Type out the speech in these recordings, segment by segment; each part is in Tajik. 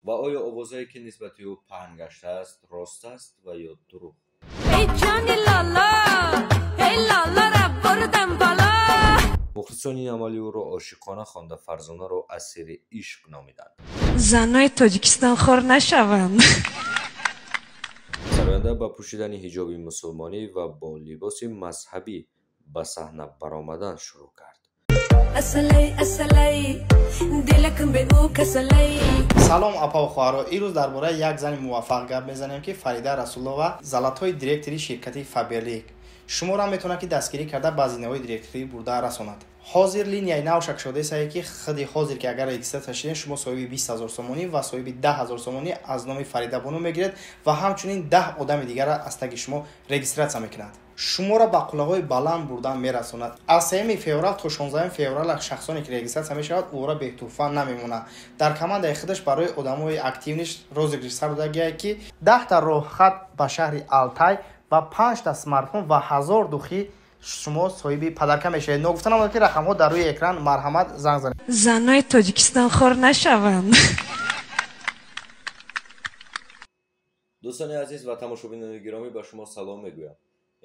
Ва оё овозае ки нисбати ӯ паҳн гаштааст, рост аст ва ё дурӯғ? Мухлисони ин амали ӯро ошиқона хонда, Фарзонаро асири ишқ номиданд. Занои Тоҷикистон хор нашаванд. Сароянда ба пӯшидани ҳиҷоби мусулмонӣ ва бо либоси мазҳабӣ ба саҳна баромадан шурӯъ кард. Салом, апаву хоҳаро. Имрӯз дар бораи як зани муваффақ гап мезанем, ки Фарида Расулова, золотой директори ширкати Фаберлик. Шуморо метавонад, ки дастгирӣ карда ба зинаҳои директорӣ бурда расонад. Ҳозир линияи нав шакшодесае, ки худи ҳозир, ки агар регистрация шудед, шумо соҳиби 20 000 сомонӣ ва соҳиби 10 000 сомонӣ аз номи Фаридабону мегиред ва ҳамчунин 10 одами дигарро аз таги шумо регистрация мекунад. Шуморо ба қуллаҳои баланд бурдан мерасонад. Аз 3 феврал то 16 феврал шахсоне ки регистрация мешавад, ӯро бетӯҳфа намемонад. Дар командаи худаш барои одамои активный розыгрыш сар додагие, ки 10та роҳхат ба шаҳри Алтай ва 5та смартфон ва 1000 духи шумо соҳиби подарка мешавед. Ногуфта намонад, ки рақамҳо дар рӯи экран, марҳамат, занг занед. Занои Тоҷикистон хор нашаванд. Дӯстони азиз ва тамошобинони гиромӣ, ба шумо салом мегӯям.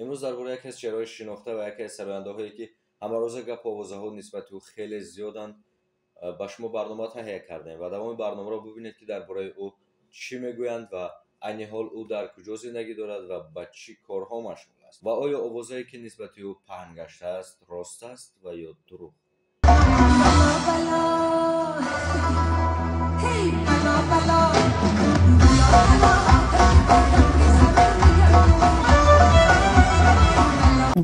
Имрӯз дар бораи яке аз чеҳраҳои шинохта ва яке аз сарояндаҳое, ки ҳамарӯза гапу овозаҳо нисбати ӯ хеле зиёданд, ба шумо барнома таҳия кардем ва давоми барномаро бубинед, ки дар бораи ӯ чӣ мегӯянд ва айни ҳол ӯ дар куҷо зиндагӣ дорад ва ба чӣ корҳо машғул аст ва оё овозае ки нисбати ӯ паҳн гаштааст, рост аст ва ё дурӯғ.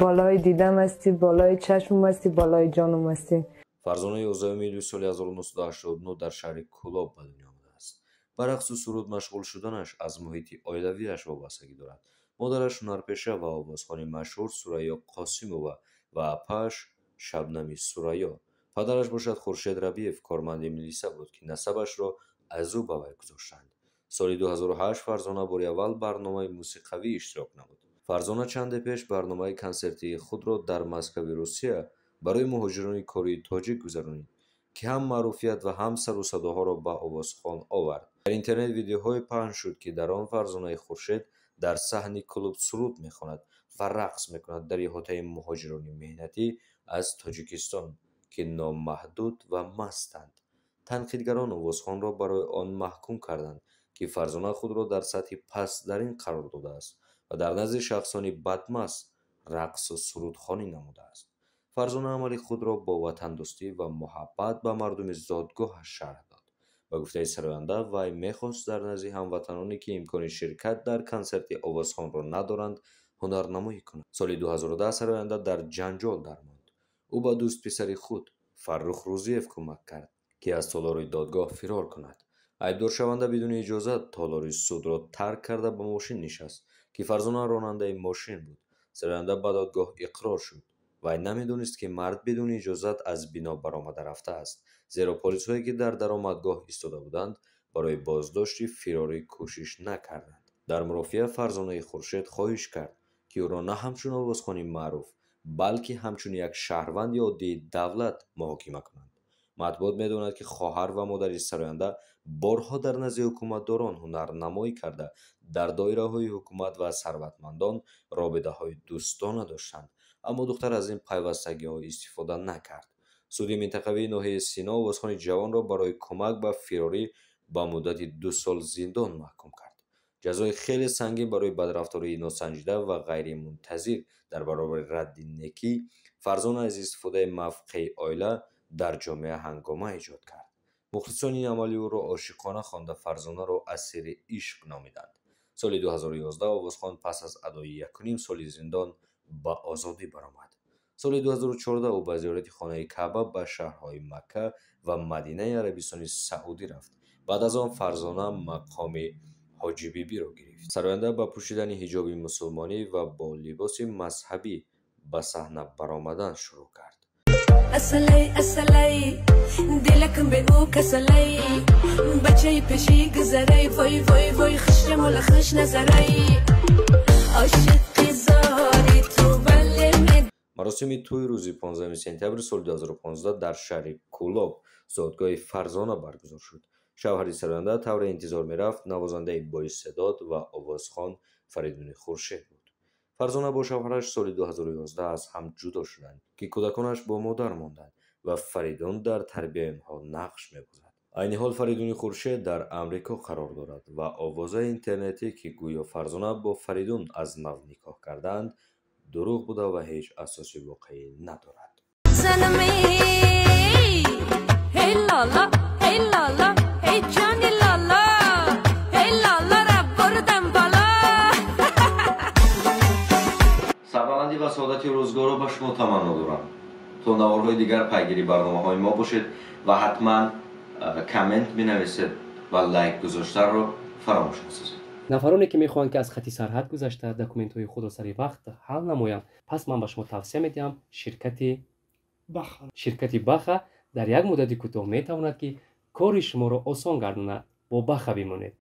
Болои дидам ҳастӣ, болои чашмам ҳастӣ, болои ҷонам ҳастӣ. Фарзона 11 июли соли 1989 дар шаҳри Кӯлоб ба дунё омадааст. Ба рақсу суруд машғул шуданаш аз муҳити оилавиаш вобастагӣ дорад. Модараш ҳунарпеша ва овозхони машҳур Сурайё Қосимова ва апааш Шабнами Сурайё. Падараш бошад Хуршед Рабиев, корманди милиса буд, ки насабашро аз ӯ ба вай гузоштанд. Соли 2008 Фарзона бори аввал барномаи мусиқавӣ иштирок намуд. Фарзона чанде пеш барномаи консертии худро дар Москави Русия барои муҳоҷирони кории тоҷик гузаронид, ки ҳам маъруфият ва ҳам сару садоҳоро ба овозхон овард. Дар интернет видеоҳое паҳн шуд, ки дар он Фарзонаи Хуршед дар саҳни клуб суруд мехонад ва рақс мекунад дар иҳотаи муҳоҷирони меҳнатӣ аз Тоҷикистон, ки номаҳдуд ва мастанд. Танқидгарон овозхонро барои он маҳкум карданд, ки Фарзона худро дар сатҳи пастдарин қарор додааст ва дар назди шахсони бадмаст рақсу сурудхонӣ намудааст. Фарзона амали худро бо ватандӯстӣ ва муҳаббат ба мардуми зодгоҳаш шарҳ дод. Ба гуфтаи сароянда, вай мехост дар назди ҳамватаноне, ки имкони ширкат дар консерти овозхонро надоранд, ҳунарнамоӣ кунад. Соли 2010 сароянда дар ҷанҷол дармонд. Ӯ ба дӯстписари худ Фаррух Рӯзиев кӯмак кард, ки аз толори додгоҳ фирор кунад. Айбдоршаванда бидуни иҷозат толори судро тарк карда ба мошин нишаст, ки Фарзона ронандаи мошин буд. Сароянда ба додгоҳ иқрор шуд. Вай намедонист, ки мард бидуни иҷозат аз бино баромада рафтааст, зеро полисҳое, ки дар даромадгоҳ истода буданд, барои боздошти фирорӣ кӯшиш накарданд. Дар мурофиа Фарзонаи Хуршед хоҳиш кард, ки ӯро на ҳамчун овозхони маъруф, балки ҳамчун як шаҳрванди оддии давлат муҳокима кунанд. Матбуот медонад, ки хоҳар ва модари сароянда борҳо дар назди ҳукуматдорон ҳунарнамоӣ карда, дар доираҳои ҳукумат ва сарватмандон робитаҳои дӯстона доштанд, аммо духтар аз ин пайвастагиҳо истифода накард. Суди минтақавии ноҳияи Сино овозхони ҷавонро барои кӯмак ба фирорӣ ба муддати 2 сол зиндон маҳкум кард. Ҷазои хеле сангин барои бадрафтории носанҷида ва ғайримунтазир дар баробари радди некӣ. Фарзона аз истифодаи мавқеи оила дар ҷомеа ҳангома эҷод кард. Мухлисони ин амали ӯро ошиқона хонда, Фарзонаро асири ишқ номиданд. Соли 2011 овозхон пас аз адои 1,5 соли зиндон ба озодӣ баромад. Соли 2014 ӯ ба зиёрати хонаи Каъба ба шаҳрҳои Макка ва Мадинаи Арабистони Саудӣ рафт. Баъд аз он Фарзона мақоми ҳоҷибибиро гирифт. Сароянда ба пӯшидани ҳиҷоби мусулмонӣ ва бо либоси мазҳабӣ ба саҳна баромадан шурӯъ кард. Маросими тӯй рӯзи 15 сентябри соли 2015 дар шаҳри Кӯлоб, зодгоҳи Фарзона, баргузор шуд. Шавҳари сароянда тавре интизор мерафт, навозандаи боистеъдод ва овозхон Фаридуни Хуршед буд. Фарзона бо шавҳараш соли 2011 аз ҳам ҷудо шуданд, ки кӯдаконаш бо модар монданд ва Фаридун дар тарбияи онҳо нақш мебозад. Айни ҳол Фаридуни Хуршед дар Амрико қарор дорад ва овозаи интернетӣ, ки гӯё Фарзона бо Фаридун аз нав никоҳ кардаанд, дурӯғ буда ва ҳеҷ асоси воқеӣ надорад. Эй лола, эй лола, эй ҷони лола, эй лолара бурдам боло. Сарбаландӣ ва саодати рӯзгорро ба шумо таманно дорам. То наворҳои дигар пайгири барномаҳои мо бошед ва ҳатман коммент бинависед ва лайк гузоштанро фаромӯш насозед. Нафароне, ки мехоҳанд, ки аз хати сарҳад гузашта, документҳои худро сари вақт ҳал намоянд, пас ман ба шумо тавсия медиҳам ширкати Баха. Дар як муддати кӯтоҳ метавонад, ки кори шуморо осон гардонад. Бо Баха бимонед.